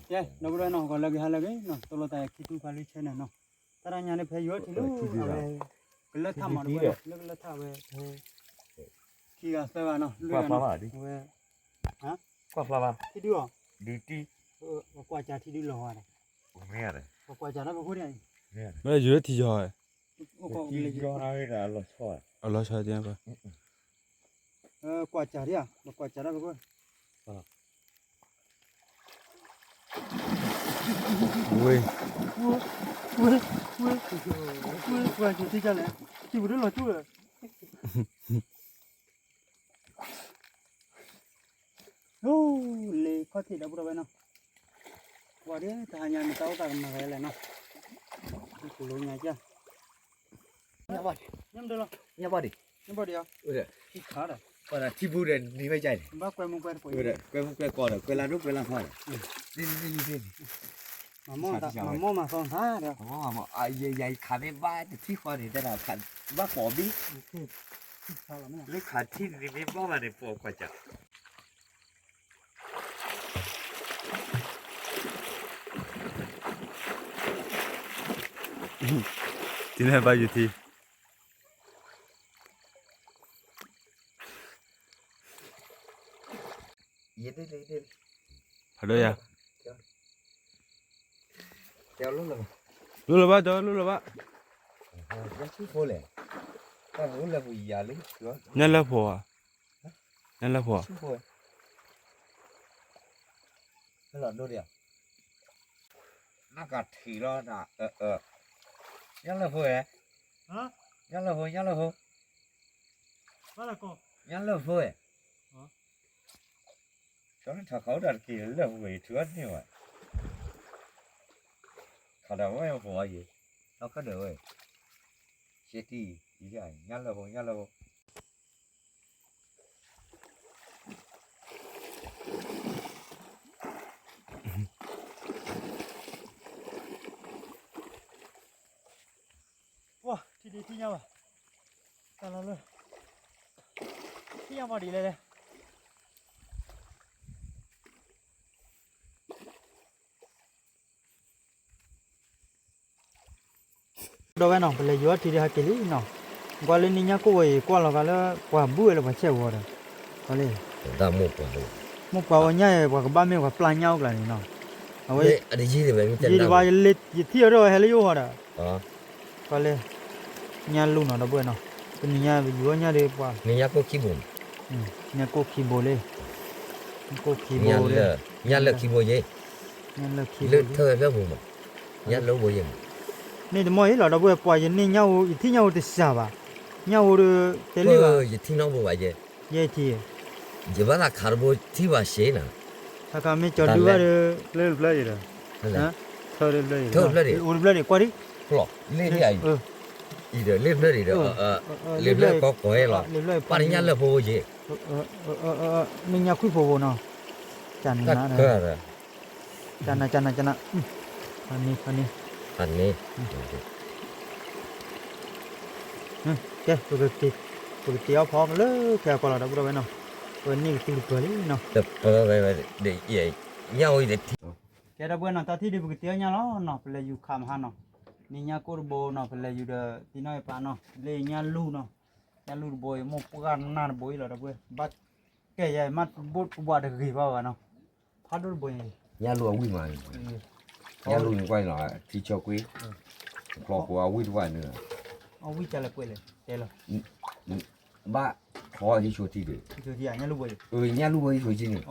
ကဲ ဒီပုၢ်ဒီဝဲၢ်နီၤ ဂီၤလၢအဂ့ၤ ဟါလၢအဂ့ၤနီၤ သိၣ်လိသးယခံထူၣ်ဖးလွံၢ်ဆၢန့ၣ်နီၤ တၢ်တညါန့ၣ် ဖဲယိၤထံလၢအဝဲ ကလၢထၣ်မၤတဝဲ လၢကလၢထၣ်ဝဲဖဲ ခံဂၤသၢဂၤနီၤ လွံၢ်ဂၤနီၤ အဝဲ ကွၢ်ဖျါဘၣ် ထံဒုအီၤ ဒုတံၢ် ပကွၢ်စးထံဒုလီၤဝဲဒီး ပကွၢ်စးတၢ်ပခိၣ်န့ၣ် မ့ၢ်ယိၤထံယီၤ အလီၤဆီ ကွၢ်စးဒၣ် ပကွၢ်စးတၢ်ပခိၣ် ဝ့ၢ် ဝ့ၢ် ဝ့ၢ် ဝ့ၢ် ဝ့ၢ် ဝ့ၢ် ဝ့ၢ် ထံကလဲၣ် ထံပူၤဒၣ်လီၤကၠိၣ်လၢ လ့ခီၣ်ထံးဒီပုၢ်ဒီဝဲၢ်နီၤ, ဝဲဒၣ်တဟါညါန့ၣ် တၢ်အိၣ်သးကမၤဝဲလဲၣ်နီၤ, ကလိညါကၢ်, ညါဘၣ်ဒံး, ညါဘၣ်ဒံး, ညါဘၣ်ဒံး, ထံခါဒီး, ပှၤထံပူၤဒီးန့ၢ်ဝဲကၢ်န့ၣ်, ဘၣ်ကွဲမူကွဲတကွဲ, ကွဲမူကွဲကီးဒီး ကွဲလၢဒိၣ်ကွဲလၢထီဒီး, မၤမီၢ်မၤသီသးဒီး, ယခးမ့ၢ်ဘၣ်တထံၣ်ဃီန့ၣ် တဲဒၣ်ဘၣ်ကိးဘံၣ်, လၢခးထံၣ်န့ၣ်မ့ၢ်ဘၣ်ဘၣ်န့ၣ် ပိာ်ကွၢ်စး တုၤန့ၣ်ဘၣ်ယူၤထံ, ဖးဒိၣ်ယၤ, လိၣ်လၢၤဘၣ်, လိၣ်လၢၤဘၣ်, ညၣ်လၢၢ်ဖိဧါ, ညၣ်လၢၢ်ဖိဧါ, နကထံၣ်လီၤ, ညၣ်လၢၢ်ဖိဧါ, ညၣ်လၢၢ်ဖိ, ညၣ်လၢၢ်ဖိ, ညၣ်လၢၢ်ဖိဧါ, ထီၣ်ထီၣ်ခီၣ်ဒၣ်တက့ၢ်လၢၢ်ဖိဝဲ ထူအန့ၢ်ဝဲ, ခးဒီးဝဲဖိအံၤ, ထီၣ်ခီၣ်ဒၣ်ဝဲ, ရှဲတံၢ်, ညၣ်လၢၢ်ဖိ ညၣ်လၢၢ်ဖိ ပှၤထံၣ်ဒံးထံၣ်ညါဘၣ်, တၢ်လီၤလၢ, ထံၣ်ညါမီၤဒံးလဲၣ်လဲၣ် ဒီပုၢ်ဒီဝဲၢ်နီၤ ပလဲၤယူၤအီၣ်ထံဒံးဟဲက့ၤလံနီၤ, ကွၢ်လၢန့ၣ်ညၣ်ကိၣ်ဝဲအံၤ ကွၢ်လီၤဂာ်လၢပှၤဘူၣ်ဝဲလၢပှၤဆဲးဝီၤဒီး, ကွၢ်လၢ, မိၢ်ပှၢ်ဝဲညၣ်အံၤ ပှၤကဘၣ်မ့ၢ်ပှၤပျၢ်ညၣ်အိၣ်ကျါန့ၣ်နီၤ, အဝဲ, ယထံၣ်အီၤဒီးဟဲလၢယအိၣ်ဟီဒီး, ကွၢ်လၢ, ညၣ်လူၢ်နီၤ ဒီပုၢ်ဝဲၢ်နီၤ, တနံၤညါပယူၤအီၣ်ညၣ်ဒီးပှၤ, ညၣ်ကိၣ်ခံဘိ, ညၣ်ကိၣ်ခံဘိလံ, ကိၣ်ခံဘိ, ညၣ်လၢၢ်ခံဘိယဲ, လၢထၢလၢဘိမး, ညၣ်လၢဘိယဲမး, မ့ၢ်တမီၢ်အံၤလီၤ ဒီပုၢ်ဝဲၢ် ပှၤယန့ၢ်ညၣ်ဧိၤ ယထံၣ်ညၣ်ဧိၤတစှၤဘၣ်, ညၣ်ဧိၤဒီး, တဲလံဘၣ်, ယထံၣ်နီတဘိဘၣ်ယဲ, ယဲထံၣ်, ယဘၣ်သးခးတဘိထံၣ်ဘၣ်စ့ၢ်နီၤ, ခါခါမ့ၢ်ကၠီၤဒုဘၣ်ဒီး, လၢတဖျၢၣ်အံၤဒီး, ထၢတဖျၢၣ်အံၤ, အိၣ်တဖျၢၣ်န့ၣ် ကွၢ်ဒံး, လ့ၣ်လံဧါအံၤ, အံၤဒီးလ့ၣ်တဖျၢၣ်ဒံးဒီး, လ့ၣ်တဖျၢၣ်ကီကီၤဟဲလီၤ, ပၢ်တညၣ်လၢၢ်ဖိယဲ, မ့ၢ်ညၣ်ခွံၣ်ဖိဖိနီၤ, ကၢ်န့ၣ်, ကၢ်နၤ ကၢ်နၤ, ဖးန့ၣ်, ဖးန့ၣ်, ဖးန့ၣ်, ကဲ, ပကက့ၤအီၣ်ဖီလၢခဲအကီၢ်လီၤ ဒီပုၢ်ဒီဝဲၢ်နီၤ, ပန့ၢ်ကသူတပၢၤလံနီၤ, ညၣ်အိၣ်, ကဲ ဒီပုၢ်ဝဲၢ်နီၤ တၢ်ထံၣ်ဒံး ပကတ့အီၣ်ညၣ်လီၤနီၤ ပလဲၤယူၤခးမဟါနီၤ, န့ၢ်ညၣ်ကိၣ်တဘိနီၤ ပလဲၤယူၤဒီး သံနီၣ်ယပၢ်နီၤ လၢညၣ်လူၢ်နီၤ, ညၣ်လူၢ်တဘိအံၤ မိၢ်ပှၢ်နၢ်တဘိအံၤလီၤ ဒီပုၢ်ဝဲၢ်, ဘၣ်ကဲယဲ မ့ၢ်ဘိၣ်ပှၢ်တဂ့ၤဘၣ်ဘၣ်နီၤ, ဖးဒိၣ်တဘိအံၤ, ညၣ်လူၢ်အဝံၣ်မး, ညၣ်လူၢ်န့ၣ်ကွၢ်လီၤ ထံဆၢကွ့, ချီဖိအဝံၣ်တဖၣ်န့ၣ်, အဝံၣ်ကလဲၤကွဲးလဲၣ် တဲလီၤ ဘၣ်ချီဟံးဆိထံဒီး, ညၣ်လူၢ်ဝဲဟံးဆိက့န့ၣ်,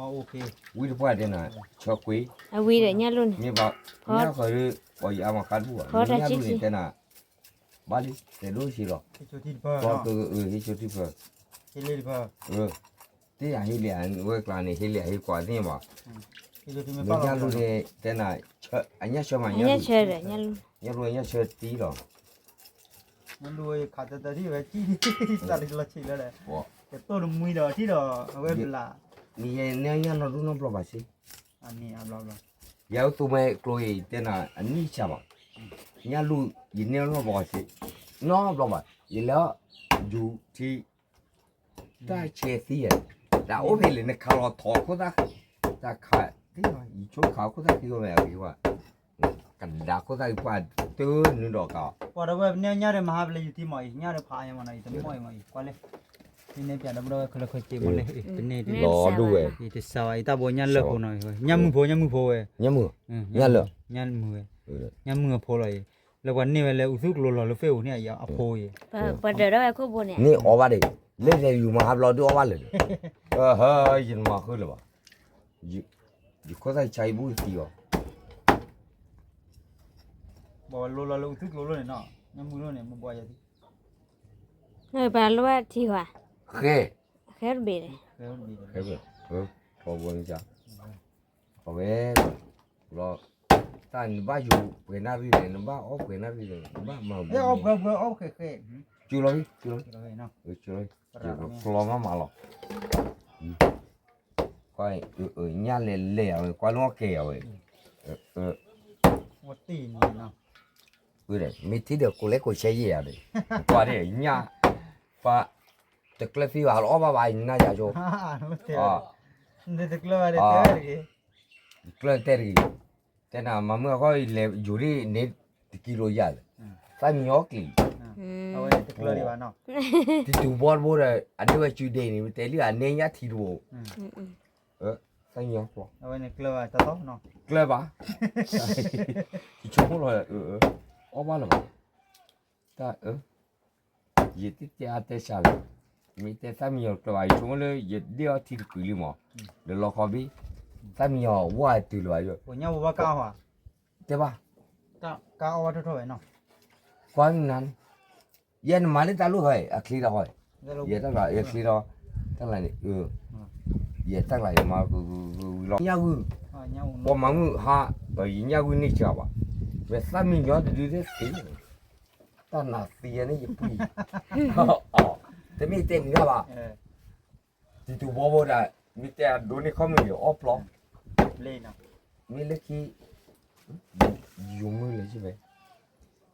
ဝံၣ်တပှၢ်တဲနၤ, ဆၢကွ့, အဝံၣ်ဒီးညၣ်လူၢ်န့ၣ်, မ့ၢ်ဘၣ်, ညၣ်ဃီဒီး, ပှၤယအါမးခါတဘူၣ်ဘၣ်, ညၣ်လူၢ်န့ၣ်တဲနၤ, ဘၣ်လံ တဲဒိၣ်ဆံးလီၤ, ဟံးဆိထံတဖၣ်, ဟံးဆိထံတဖၣ်, တ့ၢ်ယၤဟ့လံဝဲကျါန့ၣ် ဟ့လံဟ့ကွၢ်သ့ၣ်ဘၣ်, မ့ၢ်ညၣ်လူၢ်န့ၣ်တဲနၤ, အညၣ်ဆၢမး, ညၣ်လူၢ်အညၣ်ဆၢတံၢ်လီၤ ညၣ်လူၢ်ဝဲယခးတၢ်တၢ်ထံၣ်ဝဲကံၣ်, တၢ်လီၤဆံးလၢလဲၣ်, ကတိၢ်တမှံဒီးထံၣ်ဒီး အဝဲဘျး, နယဲန့ၣ်ညၣ်နီၢ်ဒူၣ်နီၢ်ဘျီဘၣ်စ့, ယဲအိၣ်သူမ့ၢ်ကျိအံၤတဲနၤ အနံၣ်ဆါဘၣ်, ညၣ်လူၢ် ယန့ၢ်နီၢ်ဘျီဘၣ်စ့, နီၢ်ဘျီဘၣ်, ယလဲၤယူၤထံ တၢ်ဆဲးသံ, တၢ်အိၣ်ဖဲလဲၣ် နခးလီၤထီၣ်ခိၣ်သၣ်, တၢ်ခး ယဆိကမိၣ်ခိၣ်သၣ်ခံဂီၢ်ဝဲအဂ့ၤဝဲ, ကဒါခိၣ်သၣ်ခံပှၢ်တနုာ်ဒီးကး, ပှၤဒီးဝဲပန့ၢ်ညၣ်ဒီးမဟါပလဲၤယူၤထံမီၤအံၤ ညၣ်ဒီးဖးအါမနီၤ ယတမီၢ်အံၤမီၤအံၤ ကွၢ်လၢ, မ့ၢ်န့ၣ်ပျးဒီးပဒီဝဲခဲလၢာ်ခဲဆ့မီၤလၢ ပန့ၢ်လီၤဒိၣ်ဝဲ, ယတစးဘၣ်အံၤတၢ်ဘိညၣ်လၢၢ်ဖိနီၤ, ညၣ်မုၢ်ဖိ ညၣ်မုၢ်ဖိဝဲ, ညၣ်လၢာ်, ညၣ်မုၢ်ဝဲ, ညၣ်မုၢ်အဖိလီၤအံၤ, လၢပှၤန့ၢ်ဝဲလၢအူသူၣ်ကလိလီၤလၢ Facebook န့ၣ်အံၤအဖိအံၤ, ပှၤဒၢးထီၣ်ဝဲခိၣ်ဖိန့ၣ်, န့ၢ်အီၣ်ဘၣ်ဒံး, လၢလဲၤယူၤမဟါဘျီဒုးအီၣ်ဘၣ်လၢာ်, ယတမၤဃုလၢၤဘၣ်, ယခိၣ်သၣ်ဆါယဘူၣ်သံအီၤ, ဘၣ်လိလီၤလၢအူသူၣ်ကလိလီၤန့ၣ်နီၤ, ညၣ်မုၢ်လီၤန့ၣ် မ့ၢ်ဘှီယၤသံ, ပှၤလိထံဝဲ, ဃဲ, ဃဲတဘ့ၣ်န့ၣ်, ဃဲ, ထီဘိန့ၣ်, အဝဲ, လီၤ, တၢ်နဘၣ်ယူၤပှဲၤနၣ်ရံၣ်လဲၣ် နဘၣ်အီၣ်ပှဲၤနၣ်ရံၣ်လဲၣ် နဘၣ်မၤ, ကၠူလီၤ, ကၠူလီၤ, ကျီမးမးလီၤ, ကွၢ်ညၣ်လဲၤလဲၤအဝဲ ကွၢ်လၢအီၣ်ကဲအဝဲ, မ့ၢ်ထံၣ်ဒီးကိးလဲကိးဆဲယဲၢ်ယၤဒီး, ကွၢ်ဒ်ညၣ်, ပှၤ, တကျၢၢ်သံဘၣ်လီၤအီၣ်ဘၣ်ဘၣ်နၤယၤဆိ, တကျၢၢ်တဲတဂ့ၤ, တဲနၤမၤမုၢ်အဃိလဲၤယူၤဒ်န့ၣ်, တကံလိယၤလၢ, သၣ်မံညီကျံၤ, တတူၢ်ဘီတဘိဒီး အန့ၢ်ဝဲစုဒ့န့ၣ် တဲလံအန့ၢ်ညၣ်ထံတဘိ, သၣ်မံညီကျီ, ကျၢၢ်ဘၣ်, ယဆိကမိၣ်လီၤ, အီၣ်ဘၣ်လၢၤဘၣ်, တၢ်, ယတတဲအါတဲဆါလၢၤ, မ့ၢ်တဲသၣ်မံညီကျၢၢ်ဘၣ် ယဆိကမိၣ်လၢယဒ့ၣ်အီၣ်ထံတကုာ်လံမး, ဒီးလီခီဘံ, သၣ်မံညီဝါတုၤလၢၤဘၣ်, တဲဘၣ်, ကွၢ်နၤန့ၣ်, ယဲနမၤလၢတၢ်လိၣ်ဟီ, အချ့ဒီးဟီ, ယဲတၢ်ကျါ ယချ့ဒီး, တၢ်ကျါန့ၣ်, ယဲတၢ်ကျါယမၤ, လီၤ, ညၣ်ဂုၢ်, ပှၤမၤမုၢ်ဟါ, ယညၣ်ဂုၢ်န့ၢ်စှၤဘၣ်, ဝဲသၣ်မံညီတဒုသ့သ့, တၢ်နးသံယၤန့ၣ်ယပှံၢ်, တမ့ၢ်တဲနံၤဘၣ်, တံတူာ်ဘီဘိဒၣ်, မ့ၢ်တဲအဒိန့ၢ်ခီမုၢ်န့ၣ်အီၣ်ပျီ, မ့ၢ်လၢခံ, ယမုၢ်လၢယဘဲ,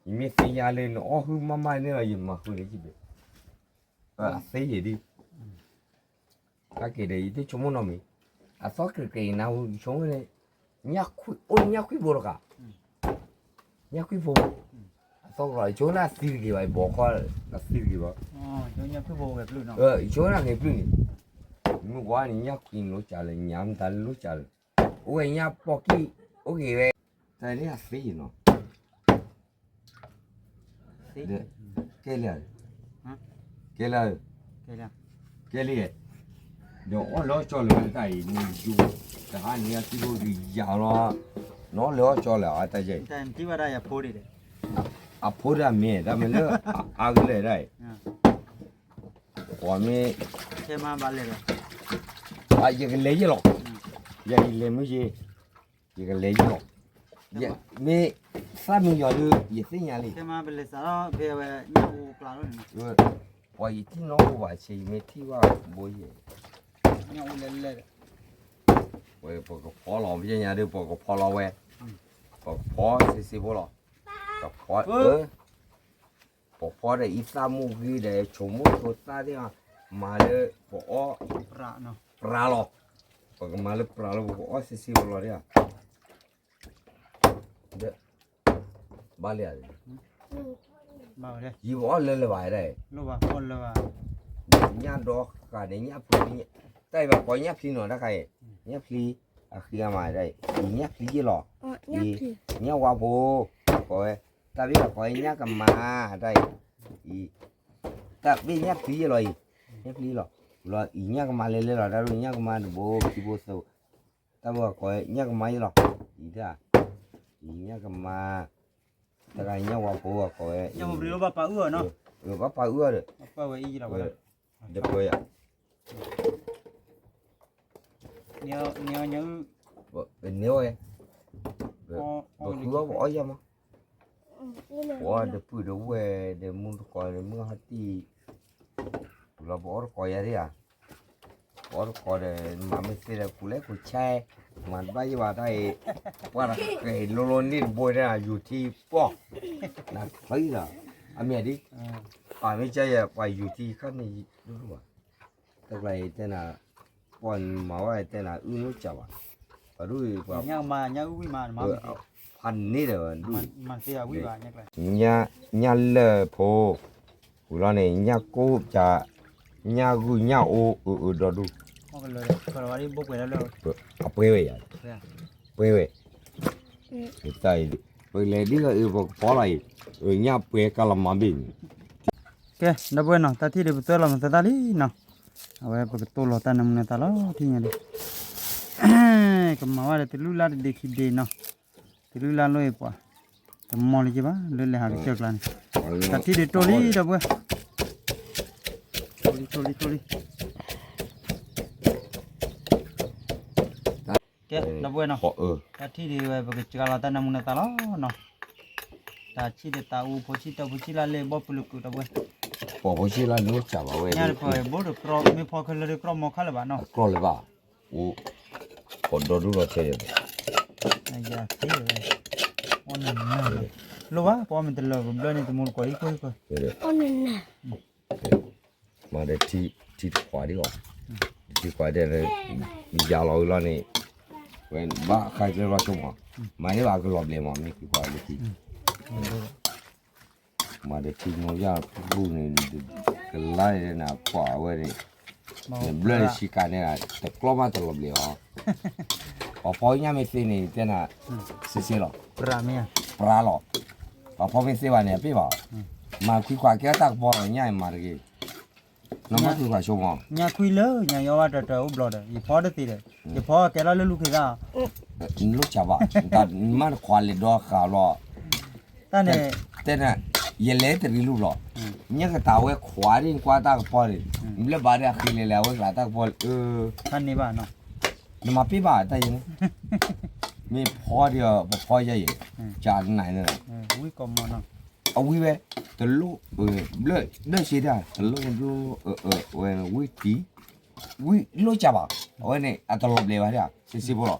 ယမ့ၢ်သ့ၣ်ညါလၢနအီၣ်ဟုၣ်မးမးန့ၣ်လီၤ ယမၤဃုာ်လၢယဘဲ, အသ့ယဲၢ်ဒ်, တၢ်က့ၤဒီးယတဆိကမိၣ်နီတမံၤ, အသီၣ်ကြဲးကြဲးအံၤနၤ ယဆိကမိၣ်န့ၣ်, အိၣ်ညၣ်ခွံဘိတဂၤ, ညၣ်ခွံဖိ, အသီၣ်ကလီၤ ယဆိကမိၣ်န့ၣ်အသံတဂ့ၤဘၣ် ယဘီခီ, အသံတဂ့ၤဘၣ်, ယဆိကမိၣ်န့ၣ်ဂ့ၤပျုၢ်န့ၣ်, မုၢ်ဝါန့ၣ်ညၣ်ခွံလိာ်စှၤလၢ ညၣ်မတၤလိာ်စှၤလၢ, အိၣ်ဝဲညၣ်ပီၢ်ကံၢ်, အိၣ်ဂ့ၤဝဲ, တၢ်န့ၣ်အသ့နီၤ ကဲလံ, ကဲလံ, ကဲလံ, ဒီးအီၣ်လၢအီၣ်ကၠီလၢၤဝဲတၢ်အံၤ နယူၤ, တဟါန့ၣ်အသံဖိဒုးယၤလီၤ, နအီၣ်လၢအီၣ်ကၠီလၢၤအတၢ်ယဲၢ်, အဖိဒၣ်မ့ၢ် တၢ်မ့ၢ်လၢအါအါကလဲာ်ဒၣ်အံၤ, ပှၤမ့ၢ်, ယကလဲၤယဲၢ်လီၤ, ယၤယလဲၤမုၢ်ယ့ၢ်, ယကလဲၤယဲၢ်လီၤ, မ့ၢ်သၣ်မံယီၤဒုး ယသ့ၣ်ညါလံ, ပှၤယထံၣ်နီၢ်အိၣ်ဘၣ်ဆဲး ယမ့ၢ်ထံၣ်ဘၣ်ဘိယဲၢ်, ပှၤကဖီလီၤ ပယဲၢ်ညါဒုး ပှၤကဖီလီၤဝဲ, ပှၤကဖီစ့စ့ဖိလီၤ, ကဖီ, ပဖီဒီးအံသၣ်မိၢ်ဂ့ၤဒီး ဆိမိၣ်ဆိသၣ်သ့ၣ်, မၤလၢပအီၣ်, ပြးလီၤ, ပကမၤလၢပြးလီၤ ပကအီၣ်စ့စ့ဖိလီၤဒၣ်ဧါ, ဒီး, ဘၣ်လံဧါ, ယံၤပအီၣ်လၢလၢၤဘၣ်ဒၣ်အံၤ, ညၣ်ဒီဃာ်န့ၣ် ညၣ်ဖျံ, တၢ်အံၤဘၣ်ကိးညၣ်ဖျံနီၤ တၢ်ခါအံၤ, ညၣ်ဖျံ, အဃံအမၤဒၣ်အံၤ, အံၤညၣ်ဖျံယဲၢ်လီၤ, အံၤ, ညၣ်ဝါဖိ, ကိးဝဲ, တၢ်ဘ့ၣ်ဘၣ်ကိးညၣ်ကမါ, တၢ်အံၤ, အံၤ, တၢ်ဘ့ၣ်ညၣ်ဖျံယဲၢ်လီၤအံၤ, ညၣ်ဖျံလီၤ, လီၤအံၤညၣ်ကမါလဲၤလဲၤလီၤ တၢ်ဒိၣ်ညၣ်ကမါတဘိ ခံဘိသၢဘိ တၢ်ဘၣ်ကိးညၣ်ကမါယဲၢ်လီၤ, အံၤဒၣ်, အံၤညၣ်ကမါ, တၢ်ဂၤညၣ်ဝါဖိဘၣ်ကိးဝဲ, ဘၣ်ပာ်အုၣ်ဒီး, ဒီးပှဲၤယၤ, န့ၢ်ဝဲ, ပဃုအီၣ်ပအီၣ်ယၤမး, ပအီၣ်ဒီးပုၢ်ဒီးဝဲၢ်ဒီးမုၢ်တကိးဒီးမုၢ်ဟါတံၢ်, ပလီၤပအီၣ်တကိးယၤဒၣ်ဧါ ပအီၣ်တကိးဒီး မၤမ့ၢ်သ့ဒီး ကူလဲကူဆဲ, မၤတဘၣ်ယဘၣ်တၢ်အံၤ, ပှၤတဃဲၤလိၤလိၤန့ၣ်တဘိဒၣ် ယူၤထံပီၢ်, နချံလီၤ, အမ့ၢ်ဒ်, ပှၤမ့ၢ်ကဲယဲ ပှၤယူၤထံခါန့ၣ်, တကျါအံၤတဲနၤ, ပှၤမၤဝဲတဲနၤ အုၣ်နီၢ်ကၢ်ဘၣ်, ဒူၣ်, ညၣ်မၤ ညၣ်အုၣ်ဝံၣ်မး နမၤမ့ၢ်သ့, ဖးန့ၢ်ဒီးဝဲဒူၣ်, မၤသ့အဝံၣ်ဘၣ် ညၣ်ကျဲ, ညၣ်လၢၢ်ဖိ, ဝံၤလီၤန့ၣ် ညၣ်ကိၣ်ကၢ, ညၣ်ဂုၢ်ညၣ်အိၣ်အၢအၢဒီဒူၣ်, အပှဲၤဝဲယၤ, ပှဲၤဝဲ, ပလဲၤဒ်အံၤ ပကပီလီၤအံၤ, ညၣ်ပှဲၤကလီၤမၤဘ့ၣ်န့ၣ်, ကဲ ဒီပုၢ်ဝဲၢ်နီၤ တၢ်ထံၣ်ဒံးပသွဲလီၤမသးတၢ်လံနီၤ, အဝဲပကတိၢ်လီၤတၢ်နၢမူနသးလီၤ ထံၣ်ညါဒံး, ကမၤဝဲဒီးတလုၢ်လၢ်တဒ့ခံဒ့နီၤ, တလုၢ်လၢ်လိၣ်အံၤပှၤ, တမီၢ်လၢက့ဘၣ် လၢလဲၤဟးကစၢၢ်ကျါန့ၣ်, တၢ်ထံၣ်ဒံးတိၢ်လံဒီပုၢ်ဝဲၢ်, တိၢ်လံ တိၢ်လံ တိၢ်လံ ကဲ ဒီပုၢ်ဝဲၢ်နီၤ, တၢ်ထံၣ်ဒံးဝဲ ပကစှၤလီၤတၢ်နၢမူနသးလီၤနီၤ, တၢ်ဆံၣ်ဒီးတၢ်အူ ဖိဆံၣ်တၢ်ဖိဆံၣ်လၢ်လၢဘီၣ်ပလၢၤကုာ်ဒီပုၢ်ဝဲၢ်, ပှၤဖိဆံၣ်လၢ်လၢကၢ်ဘၣ်ဝဲ, ညၣ်တပၢၢ်ဘိၣ်ဒီး မ့ၢ်ဖီခဲလၢာ်ဒီး ကြီမီၤခါလၢၤဘၣ်နီၤ, ကြီလၢၤဘၣ်, အိၣ်, ပှၤဒီဒူၣ်လီၤထဲယၤ, လိၣ်ဘၣ် ပှၤမ့ၢ်တလၢာ် ပဘျၢန့ၣ် တမူတကိးအံၤကွၢ်ကွၢ် မၤဒီးထံတခွးဒံးအီၤ, ထံခွးဒံးလၢ ယၤလီၤဝံၤလီၤန့ၣ်, ဝဲဘၣ်ဃါကျဲလီၤဆိကမိၣ်, မၤန့ၢ်ဘၣ်ကလီၤဘျဲးမး မ့ၢ်ကွၢ်ကွၢ်လၢထံ, မၤဒီးထံနီၢ်ယၢ်ပူၤန့ၣ်, ကလါန့ၣ်နကွၢ်ဝဲန့ၣ်, နဘျၢနဆံကၤန့ၣ် တကျီၢ်မးတလီၤဘျဲးအီၤ, ပှၤဖီညၣ်မ့ၢ်သ့န့ၣ် တဲနၤ, စ့စ့လီၤ, ပြးလီၤ, ပှၤဖီမ့ၢ်သ့ဘၣ်န့ၣ် အပ့ၢ်ဘၣ်, မၤခွံခွါကဲတၢ်ကပီၤလီၤ ညၣ်အံၤမၤတဂ့ၤ နမၤခွံခွါဆိကမိၣ်, ညၣ်ခွံလၢညၣ်ယီဝဲတၢ်တၢ်အိၣ်ဘျီဒီး ယဖီတသ့ဒီး, ယဖီကဲထီၣ်လၢလူၤခ့သၣ်, လိၣ်စၢ်ဘၣ်, နမၤတခွါလဲၤဒီဃာ်လီၤ, တၢ်န့ၣ်, တဲနၤ, ယလဲၤတရံးလူၤဘျီ, ညၣ်ကတၢ်ဝဲခွါဒ်နကွၢ်တၢ်ကပီၤန့ၣ်, ဘျၢဘၣ်ဒီးအဃ့လဲၤလဲၤအဝဲကျါတၢ်ကပီၤ, ဖးန့ၢ်ဘၣ်နီၤ, နမၤပ့ၢ်ဘၣ်တၢ်ယဲန့ၣ်, မ့ၢ်ဖီဒီး ပဖီယဲအံၤ, ကနၤန့ၣ်, ဝံၣ်ကီမီနီၤ အဝံၣ်ဝဲ, တလိၣ်, ဘျၢ, ဘျၢစ့တၢ် တလိၣ်ဘျိ, ဝဲဝံၣ်တံၢ်, ဝံၣ်လိၣ်ကၢ်ဘၣ်, အဝဲန့ၣ် အတလီၤဘျဲးဘၣ်ဒၣ် စ့စ့ဖိလီၤ,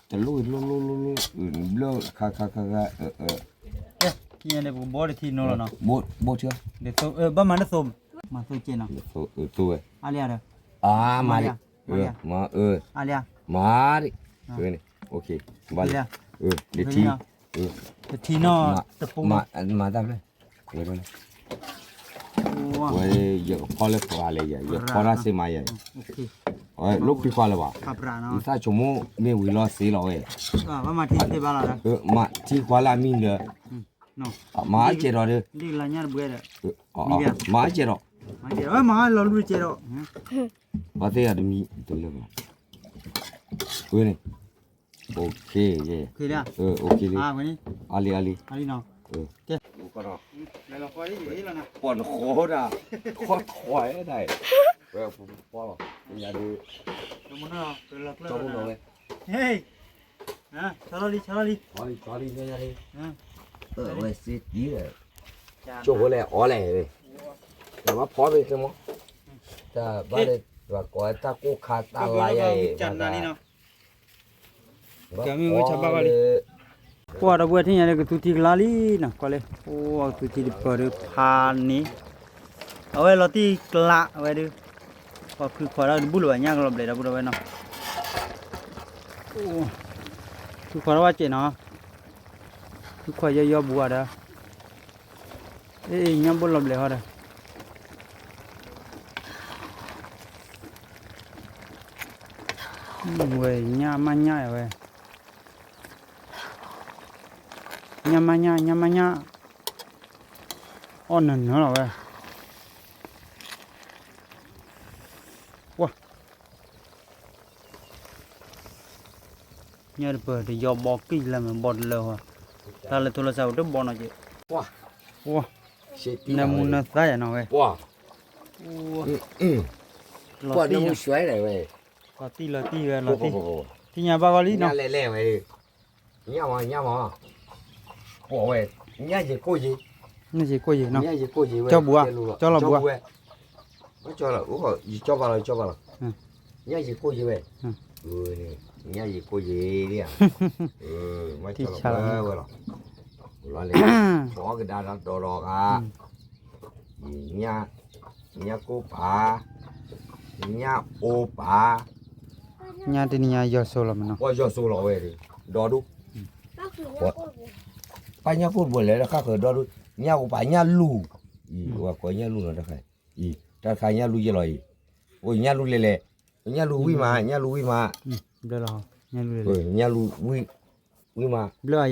တလိၣ်လိၣ်လိၣ်လိၣ်လိၣ်, ဘျၢခါခါခါခါ, ဘိတထံနီၤလီၤနီၤ, ဘိ, ဘိတထံ, ဘၣ်မၤတသိး, မၤသိးကဲနီၤ, သိးဝဲ, အါလံဒီး, မၤလံ, မၤ, မၤ, အါလံ, ဘၣ်လံ, တထံ, တထံနီၤ, တပူၤ, မၤတၢ်ဖျဲၣ်, ဝဲ, ယကဖီလၢပှၤလဲၤယၤ ယဖီတၢ်စ့မၤယၤ, လိၣ်ခွံခွါလၢၤဘၣ်, ယသးဆိကမိၣ်မ့ၢ်ဝံၤလီၤစ့လီၤဝဲ, မၤထံခွါလၢအမံၤဒီး, မၤအါကဲဒီးဒီး, မၤအါကဲဒီး, မၤလီၤလူၤကဲဒီး, ဘၣ်သ့ၣ်အတမံၤတလၢာ်ဘၣ်, ဝဲန့ၣ်, လံ, အါလံ, အါလံ, ပှၤနဃီဒၣ်, ခီထွဲဒၣ်, ဝဲပှၤလီၤ, ယၤဒုး, ကၠီဖိနီၤဝဲ, ဆီလီၤလံ, ဆီလီၤလံ, ဆီလီၤလံ, ဝဲစ့တံၢ်, ကၠိဖိလဲၣ်အီလဲၣ်, တၢ်ဘၣ်ဖီမ့ၢ်ကမီ, တၢ်ဘၣ်လၢ, ပှၤကိးတၢ်ကိၢ်ခါတၢ်လါယဲအံၤ, ကမ့ၢ်ဝဲဆၣ်ဘၣ်ကီလံ, ကွၢ်ဒီပုၢ်ဝဲၢ်ထံၣ်ညါဒီးကသူထံကလါလံနီၤ, ကွၢ်လၢ, အိၣ်ကသူထံတပၢၤဒီးဖးန့ၣ်, အဝဲလီၤတံၢ်ကလးဝဲဒုး, ပှၤခွံခွါဒီးတဘူၣ်လၢၤဘၣ် ညၣ်ကလီၤဘျဲးဒီပုၢ်ဝဲၢ်နီၤ, ခွံခွါဒီးဝဲကဲနီၤ, ခွံခွါယီယီဘူးဝဲဒီး အ့ၣ် ညၣ်ဘိၣ်လီၤဘျဲးဟီဒီး, ဝဲညၣ်မးညၣ်ဝဲ, ညၣ်မးညၣ် ညၣ်မးညၣ်, အီၣ်နၢၤနၢၤလီၤဝဲ, ပှၤ ညၣ်တပၢၤတယီဘီကံၢ်လၢမ့ၢ်ဘီတလၢဟီ, တၢ်လၢထိလၢစးဝဲတဘီနီၤက့, နၢမူနၢသါယၤနီၤဝဲ, လီၤတံၢ်လီၤတံၢ်ဝဲလီၤတံၢ်, ထံၣ်ညါဘၣ်ဂီၢ်လံနီၤ, ညၣ်မး ညၣ်မး, ပှၤဝဲ, ညၣ်ယံၤကိၢ်ယံၤ, ညၣ်ယံၤကိၢ်ယံၤဝဲ, ကၠီဘှံး, ကၠီလီၤဘှံး, ကၠီလီၤ, ယကၠီဘၣ်လီၤ ယကၠီဘၣ်လီၤ, ညၣ်ယံၤကိၢ်ယံၤဝဲ, ညၣ်ယံၤကိၢ်ယံၤလံဧါ, မ့ၢ်ကၠီလီၤဘှံးဝဲလီၤ, လီၤလံ, ပှၤကဒါဒီးဒီးဂၤ, ညၣ်ကိၢ်ပၤ, ညၣ်အိၣ်ပၤ, ညါတနံၤညါယီၤစိၤလီၤမနီၤ, ပှၤယီၤစိၤလီၤဝဲ, ဒီဒူၣ်, ပှၤညၣ်ကိၢ်တဘိလဲၣ် တခါဃၢၤဒီဒူၣ်, ညၣ်ကပၤညၣ်လူၢ်, ဝဲကိးညၣ်လူၢ်နီၤတခါ, တၢ်တခါညၣ်လူၢ်ယဲလီၤအံၤ, အိၣ်ညၣ်လူၢ်လဲၣ်လဲၣ်, ညၣ်လူၢ်ဝံၣ်မး ညၣ်လူၢ်ဝံၣ်မး, ညၣ်လူၢ်ဝံၣ်, ဝံၣ်မး, ဘျၢ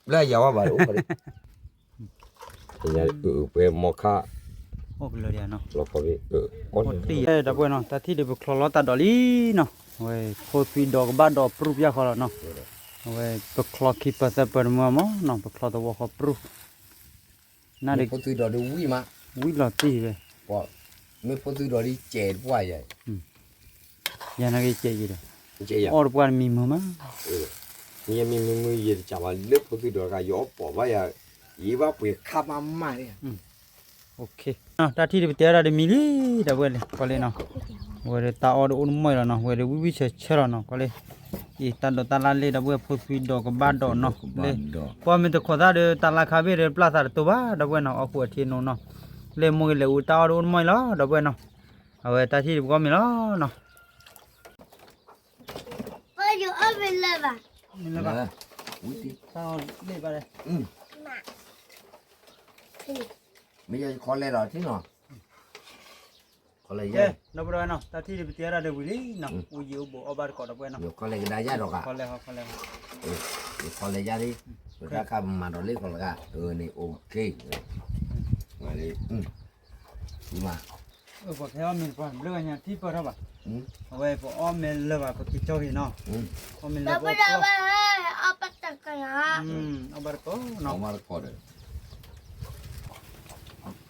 အယၤဝဲဘၣ်, ပှဲၤမီၤခါ, လီၤခီ, ဒီပုၢ်ဝဲၢ်နီၤ တၢ်ထံၣ်ဒ်ပချီလီၤတၢ်ဒိးလံနီၤ, အဝဲဖိသွံဒီးကဘၣ်ဒိးပြူၢ်ပျၢ်ဃီလီၤနီၤ, အဝဲပချီခံပၢၢ်သၢပၢၢ်တမုၢ်မီၤနီၤ, ပချီသဝီဃီပြူၢ်, နဖိသွံဒီးဒ်ဝံၣ်မး, ဝံၣ်လီၤတံၢ်ဝဲ, မ့ၢ်ဖိသွံဒီးဒ်ကဲးတပှၢ်ယၤ, ယၤနာ်က့ၤကဲးယံၤဒီး, အီၣ်တပှၢ်တမံၤမုာ်မး, မ့ၢ်မံၤမုာ်မုာ်ယတစးဘၣ်လၢဖိသွံဒီးတခါ ယအီၣ်ပိာ်ဘၣ်ယၤ, ယဘၣ်ပှ့ၤခါမးမးန့ၣ် တၢ်ထံၣ်ဒ်ပတဲဒၣ်တမံၤလံ, ဒီပုၢ်ဝဲၢ်လံ ကီလ့နီၤ, ဝဲဒီးတၢ်အီၣ်ဒီးအိၣ်တမီၢ်အံၤလီၤနီၤ, ဝဲဒီးဝံၣ်ဝံၣ်ဆၢဆၢလီၤနီၤ ကီလ့, အံၤတၢ်ဒိးတၢ်လၢ်လ့ၣ် ဒီပုၢ်ဝဲၢ်ဖိသွံဒီးကဘၣ်ဒိးနီၤ, လ့ၣ်, ပှၤမ့ၢ်တခိးသၣ်ဒီးတၢ်လၢ်ခါဘ့ၣ်ဒီးပျၢ်သးတတိၤဘၣ် ဒီပုၢ်ဝဲၢ်နီၤ, အီၣ်ဃုာ်အထံနိနီၤ, လ့ၣ်မိၢ်ဂ့ၤလဲၤအူတၢ်အီၣ်ဒီးအိၣ်တမီၢ်အံၤလီၤ ဒီပုၢ်ဝဲၢ်နီၤ, အဝဲတၢ်ထံၣ်ဒ်ပကီၢ်မ့ၢ်လီၤနီၤ ပယိၤအီၣ်မ့ၢ်လၢၤဘၣ်, မ့ၢ်လၢၤဘၣ်, တၢ်အီၣ်လ့ၣ်ဘၣ်, မ့ၢ်ယခီလဲၤလီၤထံနီၤ, ခီလဲၤယဲ, ဒီပုၢ်ဝဲၢ်နီၤ တၢ်ထံၣ်ဒ်ပတဲဒၣ်တဝံၤလံနီၤ, အိၣ်ယံၤအိၣ်ဘူးအီၣ်ဘၣ်တကိးဒီပုၢ်ဝဲၢ်နီၤ, ခီလဲၤကဒါယၤဒီးဂၤ, ခီလဲၤဟီခီလဲၤဟီ, ခီလဲၤယၤလံ, ပတၢ်ခါပမၤဒီးလ့ၣ်ခီလၢဂၤ, န့ၣ် okay, ဝဲလံ မး, ပှၤခဲအီၣ်မ့ၤတပှၢ် ဘျၢဂၤညါထံၣ်ပၢၢ်ထီၣ်ဘၣ်, အဝဲပအီၣ်မ့ၤလၢၤဘၣ် ပက့ၤကၠီက့ၤနီၤ, အီၣ်မ့ၤလၢၤဘၣ်, အီၣ်ဘၣ်တကိးနီၤ, အီၣ်ဘၣ်တကိးဒီး, ကိးနၤညါကိၢ်သူမၤကျိၤလီၤ, ပယီၤအီၣ်ညၣ်, ညၣ်လဲၤလဲ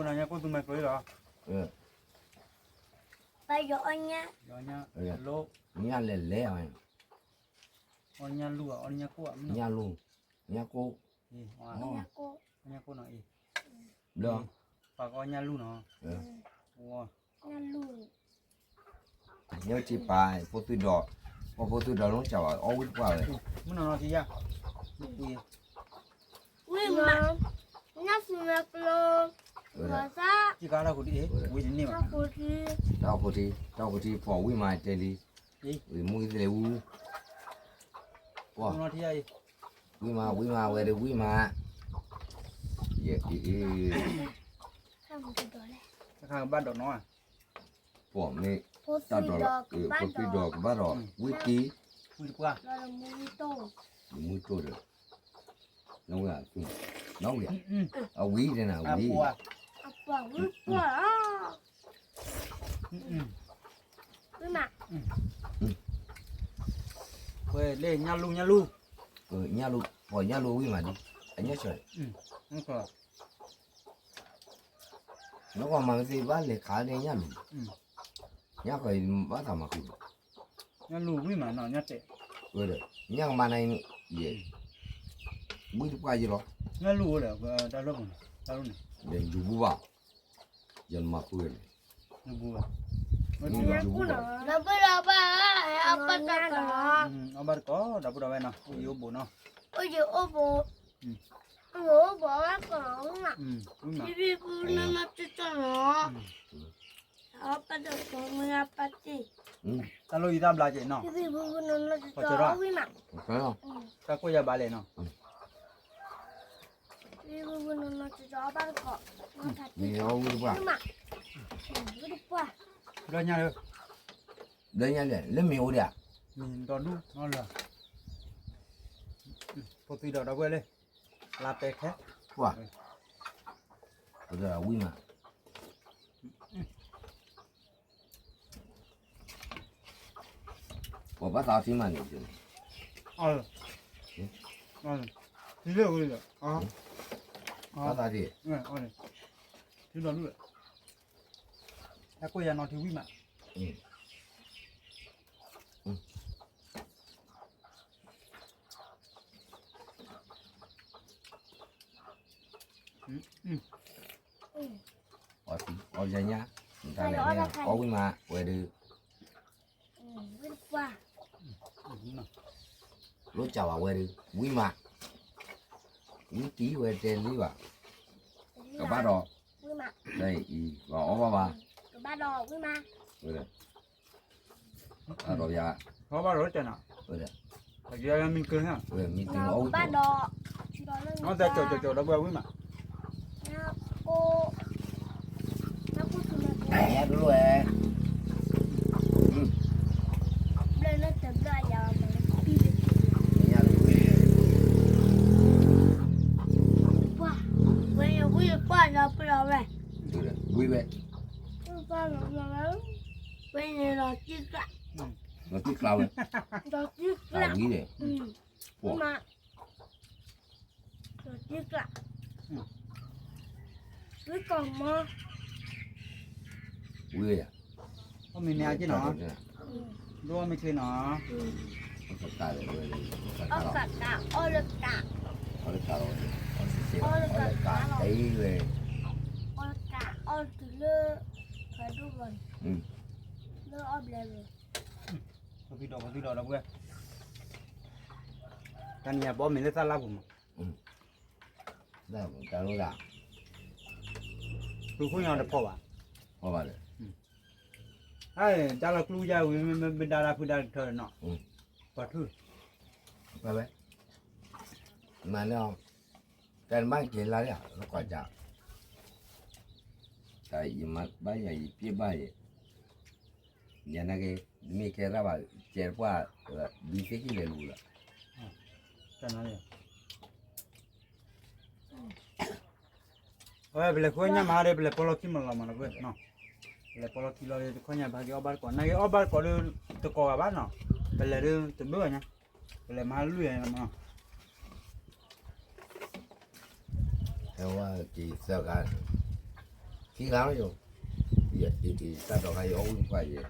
ၤ, အီၣ်ညၣ်လူၢ်, အီၣ်ညၣ်ကိၢ်, ညၣ်လူၢ်, ညၣ်ကိၢ်, ညၣ်ကိၢ်နီၤအံၤ, ပှၤကအီၣ်ညၣ်လူၢ်နီၤ, ညၣ်လူၢ်, ညၣ်ထံပာ် ဖိသွံဒီး, ပှၤဖိသွံဒီးလီၤစၢ်ဘၣ် အီၣ်ဝံၣ်တပှၢ်ဝဲ, မုၢ်နီၤနီၤထံယါ, ဝံၣ်မး, ညၣ်စူၤမ့ၢ်ကျိ, ဝဲသၣ်, ဝံၣ်တန့ၢ်ဘၣ်, တၢ်အိၣ်ခိၣ်ထံ, တၢ်အိၣ်ခိၣ်ထံ ဖီၣ်ဝံၣ်မးတဲလံ, ဝံၣ်မူသလဲၣ်ဝူ, ပှၤ, ဝံၣ်မး ဝံၣ်မး ဝဲဒီးဝံၣ်မး, ယဲအံၤ, တၢ်ခါကဘၣ်ဒိးနီၤ, ပှၤမ့ၢ်, တၢ်ဒိးလီၤ, ဖိသွံဒီးကဘၣ်ဒီး, ဝံၣ်တံၢ်, ဝံၣ်တပှၢ်, မူတိၢ်ဒီး, နီၣ်ဝံၣ်, နီၣ်ဝံၣ်, အဝံၣ်တဲနၤ ဝံၣ်, ဝဲလၢညၣ်လူၢ် ညၣ်လူၢ်, ညၣ်လူၢ်, ပှၤညၣ်လူၢ်ဝံၣ်မးဒ်, အညၣ်ဆၢ, နကွၢ်မၤမ့ၢ်သ့ဘၣ်လဲၤခးန့ၢ်ညၣ်လူၢ်, ညၣ်ဃီဘၣ်သးမၤဃုာ်, ညၣ်လူၢ်ဝံၣ်မးနီၤ ညၣ်တဲာ်, ဝဲဒီး, ညၣ်ကမၤနၤအံၤန့ၣ်, ယဲ, ဝံၣ်တပှၢ်ယဲလီၤ, ညၣ်လူၢ်အိၣ်ဒီး, တၢ်လၢပူၤန့ၣ်, တၢ်လၢန့ၣ်, ယဘူဘၣ်, ယမၤဃုာ်န့ၣ်, အီၣ်ဘၣ်တကိး, ဒီပုၢ်ဒီဝဲၢ်နီၤ, အိၣ်ယံၤအိၣ်ဘူးနီၤ, တၢ်လီၢ်ယံၤတၢ်ဘျါက့ၤနီၤ, တၢ်ကိၢ်ယၤဘၣ်လဲၣ်နီၤ, ဘျီညါလဲၣ်, လၢမ့ၢ်အိၣ်ဒံးဧါ, မ့ၢ်ဒီဒူၣ်နီၤလၢ, ဖိသွံဒီးဒီပုၢ်ဝဲၢ်လၢ, လါပဲခဲ, ပှၤ, ဝံၣ်မး ပှၤဘၣ်သးထံမးန့ၣ်, ဘၣ်သးထံ, တၢ်ကိၢ်ယၤနီၤထံဝံၣ်မး, အီၣ်ယၤညါ, အီၣ်ဝံၣ်မး ဝဲဒီး, လိၣ်စၢ်ဘၣ်ဝဲဒီး ဝံၣ်မး, ဝံၣ်တံၢ်ဝဲတဲလံဘၣ်, ကဘၣ်ဒီး, အံၤ ဘၣ်အီၣ်ဘၣ်ဘၣ်, ဝဲဒီး ဒီးယၤ ထီဘၣ်ရိတၢ်နီၤ, ဝဲဒၣ် မံကၢဟါ, မံကၢအီၣ်ဝံၣ်ကၠီ, အီၣ်တၢ်ကၠီကၠီကၠီဒီးပှၤဝံၣ်မး, ဒိၣ်ဝဲ, ဝဲဝံၣ်ပှၢ်ဒီးပျီဝဲ, ဝံၣ်ဝဲ, ဝဲန့ၣ်လီၤတံၢ်ကျး, လီၤတံၢ်ကျးဝဲ, လီၤတံၢ်ကျး, ဝံၣ်န့ၣ်, မး လီၤတံၢ်ကျး, ဝံၣ်ကီၢ်မီ, ဝံၣ်ဝဲယၤ, အီၣ်မ့ၤမ့ၢ်အါက့နီၤ, ဒိၣ်အီၣ်မ့ၤချ့နီၤ, အီၣ်ကတၢ်, အီၣ်လၢကး, အီၣ်လၢကး, အီၣ်လၢကးတအံၤဝဲ, အီၣ်လၢကး, အီၣ်တုၤလၢ, ဖးဒိၣ်ဘီန့ၣ်, လၢအီၣ်ဘျဲၣ်ဝဲ, ကဖံဒီးကဖံဒီးဒီပုၢ်ဝဲၢ်, တနံၤညါပအီၣ်မ့ၤလၢသၣ်လၢ်ပူၤမး, တၢ်လိၣ်ဒၣ်, ဖုခိၣ်ညါတဖီဘၣ်, ဖီဘၣ်ဒီး, တၢ်လီၤကျူယါဝံၤ မ့ၢ်ဒါဒၣ်ဖုဒါတထၢနီၤ, ပှၤထူ, ဝဲဝဲ, မၤန့ၢ်အီၤ, တၢ်နဘၣ်က့ၤလါဒၣ် လီၤကီၢ်ကၢ်, တၢ်ယမၤဘၣ်ယၤ ယပျဲၢ်ဘၣ်ယၤ, ယၤနာ်က့ၤ, မ့ၢ်ကဲရၣ်ဘၣ်, ကဲတပှၢ်, ဒုးသ့ၣ်က့ၤလဲၤလူၤလီၤ, အဝဲ ပလဲၤဃုအီၣ်ညၣ်မၤဒီး ပလဲၤပီလီၢ်ခံမးလီၤမးနီၤ, ပလဲၤပီလီၢ်ခံလီၤ တခီညါ ပဟဲက့ၤအီၣ်ဘၣ်တကိး နာ်က့ၤအီၣ်ဘၣ်တကိးဒီး တကိးဂၤဘၣ်နီၤ, ပလဲၤဒီးတဘၣ်ဘၣ်ညါ, ပလဲၤမၤလွံၢ်ယၤမးနီၤ, ဟဲဝဲက့ၤသၢဂၤ, ခံဂၤလီၤယိၤ, ယတံၤတံၤတၢ်ဒီးဂၤ ယအီၣ်ဝံၣ်ပှၢ်ယဲ,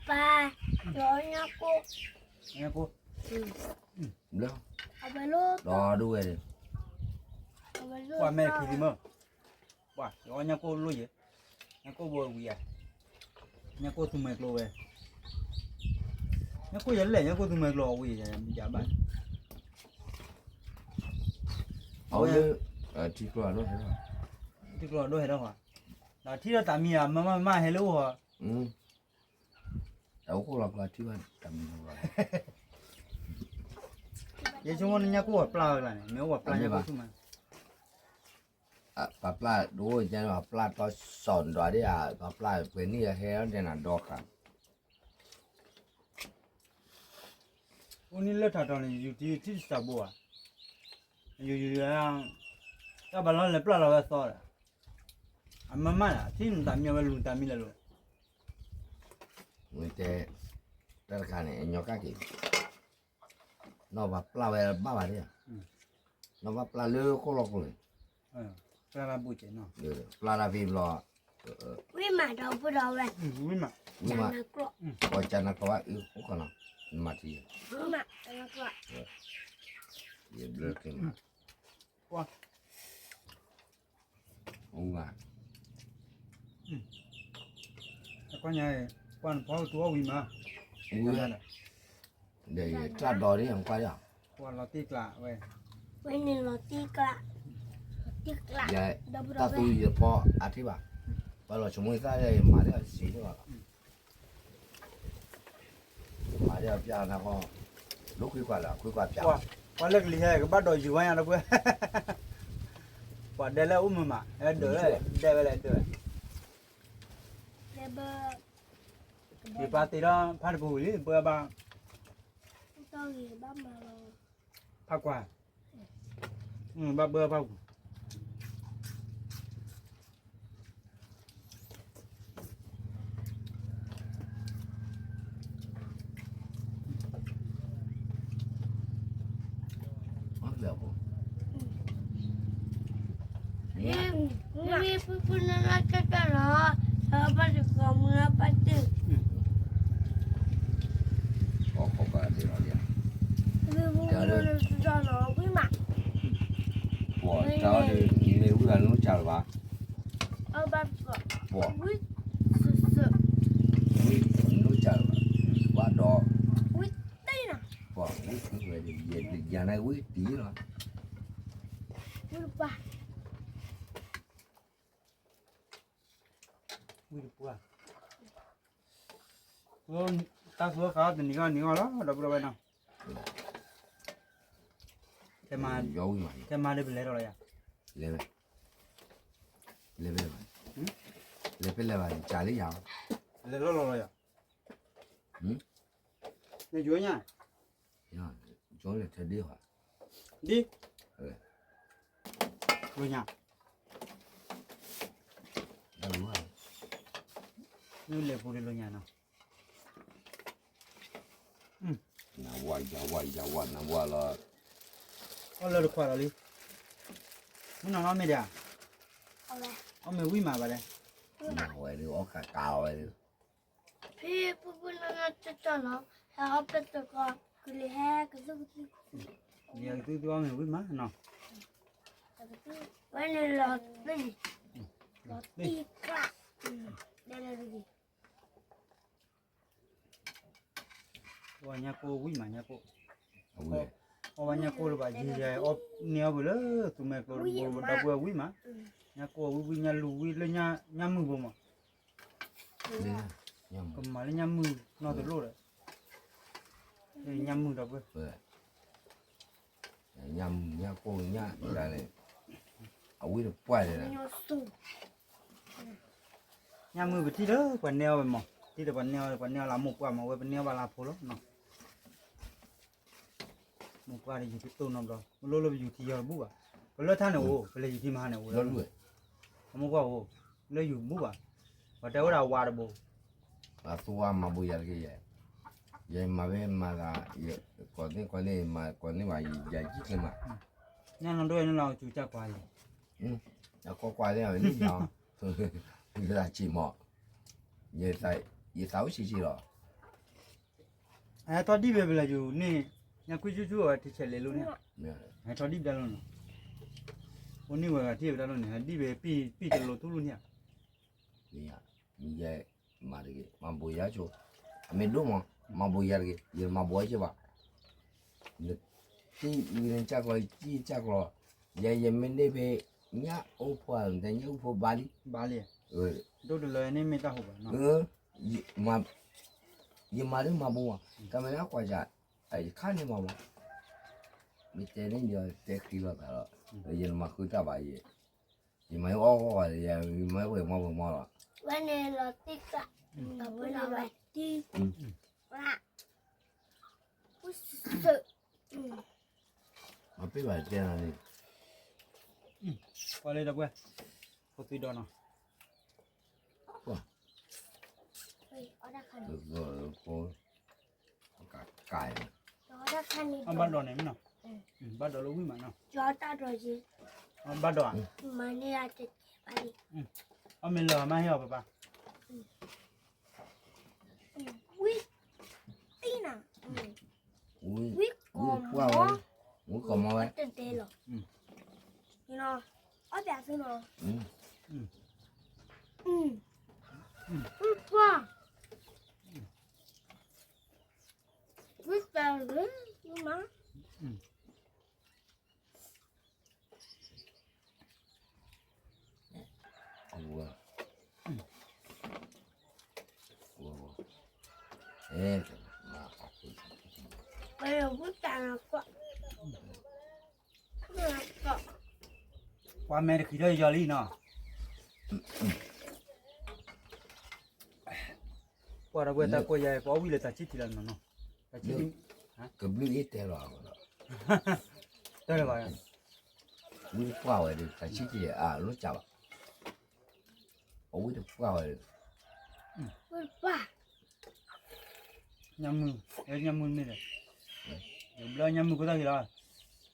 ပၢ်, ယအီၣ်ညၣ်ကိၣ်, ညၣ်ကိၣ်, ဘျီ, ဒီဒူၣ်ဝဲန့ၣ်, ပှၤမဲာ်ဖံးလံမ့ၢ်, ပှၤ ယအီၣ်ညၣ်ကိၣ်လိၣ်ယဲ, ညၣ်ကိၣ်ဘိဝံၤဧါ, ညၣ်ကိၣ်သူမှဲကျိဝဲ, ညၣ်ကိၣ်ယဲလဲၣ် ညၣ်ကိၣ်သူမှဲကျိအဝံၤယၤဘၣ်, အဝဲ, ထံကျိဒိၣ်ဟဲထီၣ်, ထံကျိဒိၣ်ဟဲထီၣ်, ဒီးထံၣ်ဒီးသးမံယၤ မ့ၢ်မ့ၢ်ဟဲလၢအိၣ်ဟီ, တၢ်အိၣ်ခိၣ်လီၤကျီထံၣ်ဘၣ်န့ၣ် တၢ်မံလီၤ, ယဆိကမိၣ်နညၣ်ကိၣ်ပှၤပျၢ်ဝဲလၢန့ၣ် မ့ၢ်အိၣ်ပှၤပျၢ်ညၣ်ကိၣ်ဆူၣ်မး, ပှၤပျၢ်ဒိၣ်ယဲ ပှၤပျၢ်တီစီၢ်ဒွးဒ်ဧါ ပှၤပျၢ်ပှဲၤနံၣ်ဟဲတဲနၤဒီဃာ် အိၣ်နံၣ်လၢထးထီန့ၣ် ယူၤထံထံၣ်တစးဘိဧါ, ယူၤယူၤ, တၢ်ဘၣ်လီၤလဲၤပျၢ်လီၤဝဲသီဒီး, အမၤမၢ်ဒီး ထံၣ်နတၢ်မံဝဲလူၤတၢ်မံလဲၤလိၤ, ဝဲတဲ, တၢ်တခါန့ၣ် အညီကၣ်က့ၤ, နီၢ်ပှၤပျၢ်ဝဲဘၣ်ဘၣ်ဒ်, နီၢ်ပှၤပျၢ်လၢခိၣ်လီၤခိၣ်န့ၣ်, ပျၢ်တၢ်ဖံဘျီ, ဝံၣ်မးဒီပုၢ်ဒီဝဲၢ်, ဝံၣ်မး, ကၠနကျီ, ကၠနကျီဘၣ်အုၣ်အိၣ်ခီနီၤ, မၤထံ, ဝံၣ်မး, ယဘျၢက့ၤမး, ဝံၣ်မး, ကွၢ်ညါ, ကွၢ်နဖီတူအီၣ်ဝံၣ်မး, ဝံၣ်, ဒီးယတၢ်ဒီးန့ၣ် ကွၢ်ယၤ, ကွၢ်လီၤတံၢ်ကျးဝဲ, ဝဲန့ၣ်လီၤတံၢ်ကျး, တံၢ်ကျး, တၢ်သူယဖီအထံၣ်ဘၣ်, ပှၤလီၤဆိကမိၣ်သၣ်ယမၤဒ်စံးန့ၣ်ဘၣ်လီၤ, မၤဒ်ပျၢ်နၤဃီ, ဒိခွံကွၢ်လၢခွံကွၢ်ပျၢ်, ပှၤလၢကလံၤဟဲကဘၣ်ဒီးယုၤဝဲညါလၢပှဲၤ, ပှၤဒဲလၢအိၣ်မုာ်မး ဟဲဒၢးဝဲ, ဒဲဝဲလဲၣ်ဒၢးဝဲ, ယပၢ်တ့ထီၣ်ဖးတပူၤဝံၤလံ ပှၤဘၣ်, ဖးကွၢ်, ဘၣ်ဘၢဖးပူၤ မ့ၢ်ဖုဖုနလၢ်ကၢ်ကၢ်လီၤ, ဟဲဘၣ်တကီးမုၢ်လၢ်ဘၣ်တ့ၢ်, အီၣ်ခိးကးတ့ၢ်လီၤ, ဝံၣ်မး, ပှၤတၢ်အီၣ်ဒုး မ့ၢ်ဝံၣ်ဘၣ်နအိၣ်ကၢ်လၢၤဘၣ်, ပှၤ, ဝံၣ်, နအိၣ်ကၢ်လၢၤဘၣ်, ဘၣ်ဒီး, ဝံၣ်, ယၤန့ၣ်ဝံၣ်တံၢ်လီၤ, ဝံၣ်တပှၢ်, ဝံၣ်တပှၢ်, တၢ်သူအီၤဃာ်တနံၤဂီၢ်နံၤဂီၢ်လီၤ ဒီပုၢ်ဒီဝဲၢ်နီၤ, ယဝံၣ်မး, ထဲမၤဒ်ပလဲၤထီၣ်လီၤယၤ, လဲၤဝဲ, လဲၤဖဲလဲၣ်ဘၣ်, လဲၤဖဲလဲၣ်ဘၣ် နကးလၢယၤ, လဲၤလီၤလီၤလီၤယၤ, နယိၤညါ, ယိၤလဲၤထဲဒ့ၣ်ဟီ, ဒ်, လိာ်ညါ, နလဲၤပူၤဒ်လိာ်ညါနီၤ. နဝါယၤဝါယၤဝါနဝါလီၤ, အီၣ်လၢတခွးဒီးလံ, မုၢ်နီၤအီၣ်မ့ၤဒၣ်, အီၣ်မ့ၤဝံၣ်မးဘၣ်ဒဲး, နဝဲဒၣ်အီၣ်ကးကးဝဲဒၣ်, ဖဲပူၤပူၤနီၤနီၤတတီၤလီၤ, ဟဲအီၣ်ပတကီ, ကလံၤဟဲကသူကသူ, ယကသူသူအီၣ်မ့ၤဝံၣ်မးနီၤ, ဝဲန့ၣ်လီၤတံၢ်, လီၤတံၢ်ကျး, ဒဲလၢတဂ့ၤ ဝဲညါကိၣ်ဝံၣ်မးညါကိၣ်, အီၣ်ဝဲညါကိၣ်လၢၤဘၣ် ယံၤယဲ အီၣ်န့ၢ်အီၣ်ပှၤလၢသူမဲာ်ကျိတဘိဒီပုၢ်ဝဲၢ်ဝံၣ်မး, ညါကိၣ်ဝံၣ်ဝံၣ်ညါလူၤဝံၣ်လၢညါမုၢ်ဘိမး, ကမၤလၢညါမုၢ်နီတလိၣ်ဒီး, လၢညါမုၢ်ဒီပုၢ်ဝဲၢ် ညါမုၢ်ညါကိၣ်ညါဒၣ်န့ၣ်, အဝံၣ်တပှၢ်န့ၣ်, ညါမုၢ်ပထံၣ်လၢပှၤနဲအီၣ်ဝဲမး, ထံၣ်လၢပှၤနဲအီၣ် ပှၤနဲအီၣ်လၢမိၢ်ပှၢ်မး ဝဲပနဲအီၣ်ဘၣ်လၢဖိလီၤနီၤ, မိၢ်ပှၢ်ဒီးယူၤကတိၢ်နီတဘျီ ပလိၣ်လၢပယူၤထံယီၤတဘူၣ်ဘၣ်, ပလၢထါန့ၣ်အိၣ် ပလဲၤယူၤထံမဟါန့ၣ်အိၣ်, အမိၢ်ပှၢ်အိၣ်, လၢယူၤတဘူၣ်ဘၣ်, ပှၤတဲဝဲဒၣ်ဝါတဘိ အသူဝါမၤဘိယၤတက့ၢ်ယဲ, ယမၤဝဲမၤသး, ကိးန့ၢ်ကိးန့ၢ်မၤကိးန့ၢ်ဘၣ် ယၤယံၣ်ကျဲမး, ညါနီၢ်ဒိၣ်န့ၣ်လီၤ ကၠူကၢ်ကွၢ်အံၤ, အကွၢ်ကွၢ်သ့ၣ်အဝဲန့ၣ်လီၤ, ယသးဆံးမး, ယသးအိၣ်ဆံးဆံးလီၤ, ဟဲထီၣ်ဒံၣ်ဝဲပလဲၤယူၤန့ၣ်, ညါကွံဆူၣ်ဆူၣ်အဝဲထံဆဲးလဲၤလိၤန့ၣ်, ဟဲထီၣ်ဒံၣ်ပတၢ်လိၤနီၤ, အိၣ်န့ၢ်ဝဲဂၤထံၣ်ပတၢ်လိၤန့ၣ် ဟဲဒံၣ်ဝဲပံၢ်တလိၤထူၣ်လိၤန့ၣ်ဧါ မ့ၢ်ယဲ, မၤတဂ့ၤ, မၤဘိးယၤဆိ, အမ့ၢ်ဒိၣ်မး, မၤဘိးယၤတဂ့ၤ, ယမၤဘိးအီၤက့ဘၣ်, နတံၢ်အံၤန့ၣ်ကၢ်ကျီ ယတံၢ်ကၢ်ကျီ, ယဲယမ့ၢ်န့ၢ်ဖဲ, ညၣ်အိၣ်ဖှိၣ် နတဲညၣ်အိၣ်ဖှိၣ်ဘါလံ, ဘါလံ, ဒိၣ်တလၢန့ၣ်မ့ၢ်တၢ်ဟိးဘၣ်နီၤ, ယမၤလၢမၤဘိးမး, ကမ့ၢ်လၢကွၢ်ယၤ, ယခါန့ၣ်မးမး, မ့ၢ်တဲန့ၣ်ဒီးတဲဃံလိာ်သးလီၤ, ယနမၤဃုတၢ်ဘၣ်ယဲ ယမၤဟ့ၣ်အီၣ်ဂီၢ်ဘၣ်, ယမၤဟ့ၣ်ပှဲၤမီပှဲၤမီလီၤ, ဝဲန့ၣ်လီၤတံၢ်ကျး, ဝဲန့ၣ်လီၤတံၢ်, ဝဲ, ဝဲစၢၢ်, မၤပ့ၢ်ဘၣ်တဲနၤန့ၣ်, ကွၢ်လၢဒီပုၢ်ဝဲၢ်, ဖိသွံဒီးနီၤ, ကွၢ်, ကါ, အဘၣ်ဒိးန့ၣ်မနီၤ, ဘၣ်ဒိးလၢဝံၣ်မးနီၤ, ဘၣ်ဒိးဧါ, အီၣ်မ့ၢ်လၢာ်မးဟ့ၣ်အီၤပၢ်ပၢ်, ဝံၣ်, ဝံၣ်, ဝံၣ်ကိးမီဝဲ, ဝံၣ်ကိးမီဝဲ, အီၣ်ပၠးသုနီၤ, ဝံၣ်ပှၢ် ဝံၣ်ပၢ်ဂ့ၤ, ဝံၣ်မး, အဝဲ, ဝဲ, ဝဲ, အဲ, ဝံၣ်ပၢ်နီၤကွၢ်, ကွၢ်မဲာ်တခံထီၣ်ယီၤလံနီၤ ပှၤဒီပုၢ်ဝဲၢ်တၢ်ကိးယၤ ပအီၣ်ဝံၣ်လၢတၢ်ဆံၣ်ထံလီၤနီၤနီၤ, တၢ်ဆံၣ်ထံ, ကဘျုးအ့ၣ်တဲလီၤ, တဲလီၤဘၣ်, ဝံၣ်ကွၢ်ဝဲဒီး တၢ်ဆံၣ်ထံအလိၣ်စၢ်ဘၣ်, အဝံၣ်တကွၢ်ဝဲဒီး, ဝံၣ်တကွၢ် ညၣ်မုၢ်, ညၣ်မုၢ်မ့ၢ်ဒီး, ဘျီညၣ်မုၢ်ခိၣ်သၣ်က့ၤလီၤ,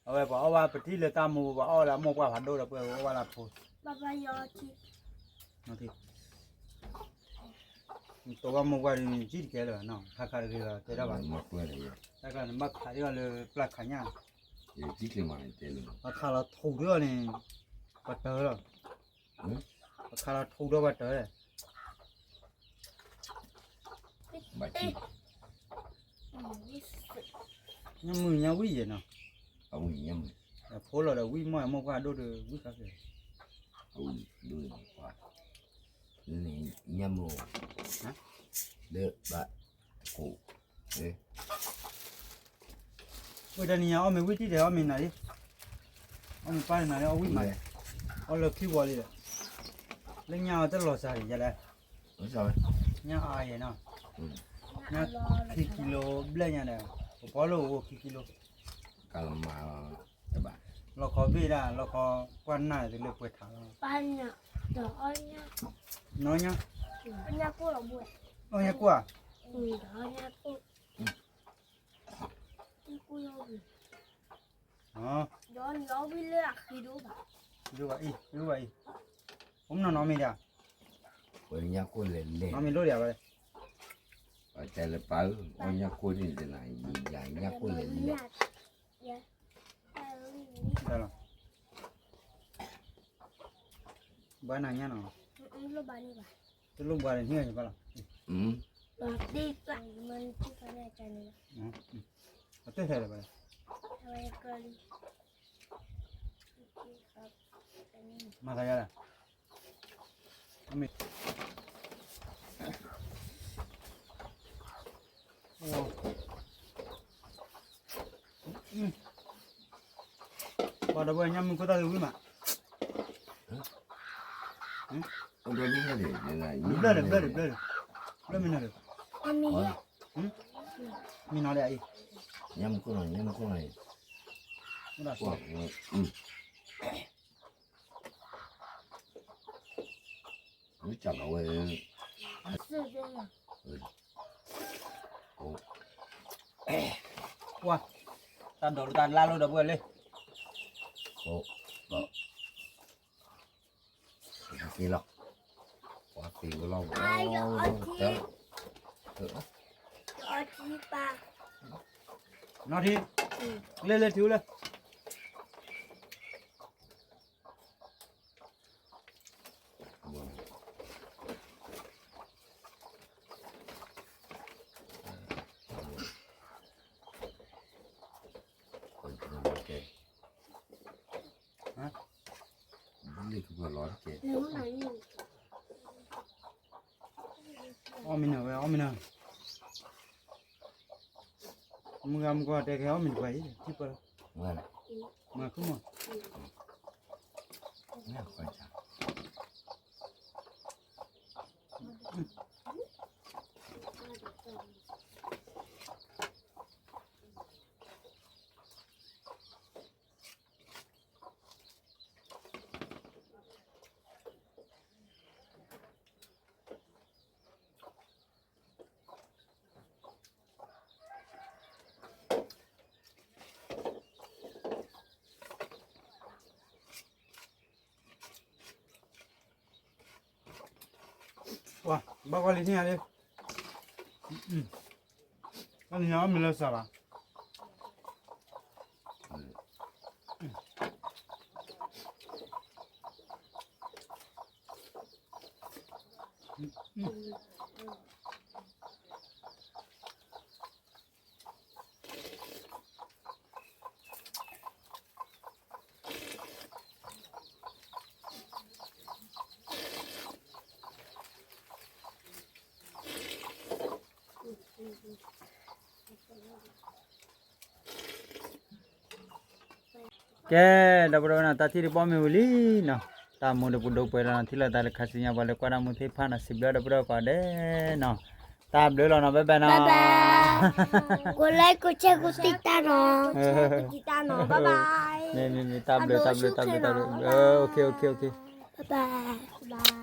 အဝဲပှၤအီၣ်ဘၣ်ပထံၣ်လၢတၢ်မိၢ် ပှၤအီၣ်လၢအမိၢ်ပှၢ်ဖးဒိၣ်ဒီး ပှၤအီၣ်ဘၣ်လၢအဖိ, တိၢ်ဘၣ်မိၢ်ပှၢ်ဒ်န့ၣ် ကံၣ်တကဲလၢၤဘၣ်နီၤ, ခါခါတဂ့ၤဘၣ် တဲဒၣ်ဘၣ်, တၢ်ကျါန့ၣ် ဘၣ်ခးဒ်အီၤလၢပျၢ်ခးညၣ်, ပှၤခးလီၤထူးဒ်အီၤန့ၣ်, ပှၤတၢၢ်လီၤ ပှၤခးလီၤထူးဒီးပှၤတၢၢ်, ညၣ်မုၢ်ညၣ်ဝံၣ်ယဲၢ်နီၤ, အဖိလီၤဒီးဝံၣ်မီၢ်အမိၢ်ပှၢ်ဒိၣ်ဒီးဝံၣ်ခါက့ၤ, ညၣ်မုၢ်, လၢဘၣ်, ကိၣ်, ဝဲတနံၤညါအီၣ်မ့ၤဝံၣ်တံၢ်ဒီး အီၣ်မ့ၤနၤလံ, အီၣ်မ့ၤပၢ်နၤလံ အီၣ်ဝံၣ်မး, အီၣ်လၢခံဝီၤလံဒီး, လၢညါအီၤတလီၤစှၤဒံးယဲလဲၣ်, ညါအါယဲနီၤ, ညါခံကံလိဘျဲၣ်ညါဒီး, ပပီၢ်လၢအိၣ်ခံကံလိ, လီၤခီဘ့ၣ်ဒၣ် လီၤခီကွၢ်နၢ်ဒီးလၢပှဲၤထးလီၤ, နီၢ်ညါ, အီၣ်ညါကိၣ်ဧါ, ဒိဘၣ်အံၤ, ဒိဘၣ်အံၤ, အိၣ်မနီၤနီၤမ့ၢ်ဒၣ်, ဝဲညါကိၣ်လဲၤလဲၤ, နီၤမ့ၢ်လိၣ်ဒံးဘၣ်လဲၣ်, ပတဲလၢပၢ်ဧၢ, ဝဲညါကိၣ်န့ၣ်တနၤ, ယၤညါကိၣ်လဲၤလဲၤ, ဘၣ်နၤညါနီၤ, တလိၣ်ဘၣ်န့ၣ်ဟံၣ်ဘၣ်လီၤ, အတဲထဲလဲၣ်ဘၣ်လဲၣ်, မၤသးယါလဲၣ်, အမ့ၢ် ပှၤဒီပုၢ်ဝဲၢ်ညါမုၢ်ခိၣ်သၣ်ဂ့ၤဝံၣ်မး, ဘျၢၣ်ဒီး ဘျၢၣ်ဒီး ဘျၢၣ်ဒီး ဘျၢၣ်မ့ၢ်နီၤဒီး, မ့ၢ်နီၤဒီးအံၤ, ညါမုၢ်ခိၣ်နီၤ ညါမုၢ်ခိၣ်နီၤအံၤ, အိၣ်ဒၣ်ဆိ ဝံၣ်ကၢ်လီၤဝဲ, ကွၢ်, တၢ်ဒိးလိာ်တၢ်လၢ်လိာ်ဒီး ပုၢ်ဝဲၢ်လံ, က့ၤလီၤ, ပှၤသ့ဝဲလီၤ, နီၢ်ထံ, လၢလၢထံဝဲလၢ အီၣ်မ့ၢ်နၤဝဲ အီၣ်မ့ၢ်နၤ, မုၢ်ဂၤမုၢ်ဂီၤတဲကဟဲအီၣ်မ့ၢ်တပှၤအံၤ ထံပၢၢ်လီၤ, မၤခူမး, ပှၤ ဘၣ်ကွၢ်လံန့ၣ်ဧါလံ, တနံၤညါအီၣ်မ့ၤလၢစှၤဘၣ်, ကဲ ဒီပုၢ်ဒီဝဲၢ်နီၤ တၢ်ထံၣ်တဘီမ့ၢ်ဝံၤလံနီၤ, တၢ်မူဒီးပဒိၣ်ပှဲၤလီၤနီၤ, ထံၣ်လိာ်သးလၢခါဆူညါ ပှၤလၢကွၢ်တၢ်မူသ့ၣ်တဖၣ်နီၤ စံးဘျုးဒီပုၢ်ဒီဝဲၢ်ကိးဂၤဒဲးနီၤ, တၢ်ဘျုးလီၤနီၤ ဘဲဘဲနီၤ, ကိးlikeကိးshareကိးတံတၢ်နီၤ, ကိးတံတၢ်နီၤ, bye bye, မ့ၢ် မ့ၢ် မ့ၢ် တၢ်ဘျုး တၢ်ဘျုး တၢ်ဘျုး တၢ်ဘျုး, အၢ okay okay okay, bye bye, bye.